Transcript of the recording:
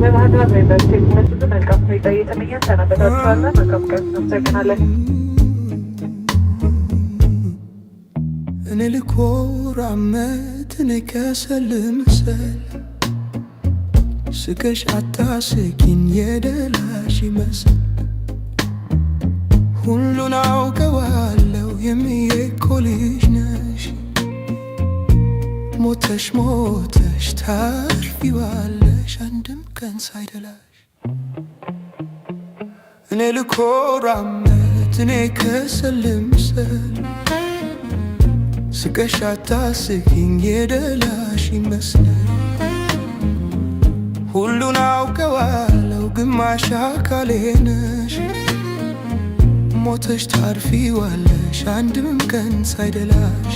በባህር ዳር ዩኒቨርሲቲ ትምህርት መልካም ሁኔታ እየተመኘን ሰናበታችኋለን። መልካም ቀን። እናመሰግናለን። እኔ ልኮራመት፣ እኔ ከሰል ልምሰል፣ ስቀሽ አታስቂኝ የደላሽ ይመስል። ሁሉን አውቀዋለሁ የሚዬ እኮ ልጅ ነሽ፣ ሞተሽ ሞተሽ ታርፊዋለሽ አንድም ቀን ሳይደላሽ። እኔ ልኮራመት፣ እኔ ከሰል ልምሰል፣ ስቀሽ አታስቂኝ የደላሽ ይመስላል። ሁሉን አውቀዋለሁ ግማሽ አካሌ ነሽ፣ ሞተሽ ታርፊዋለሽ አንድም ቀን ሳይደላሽ።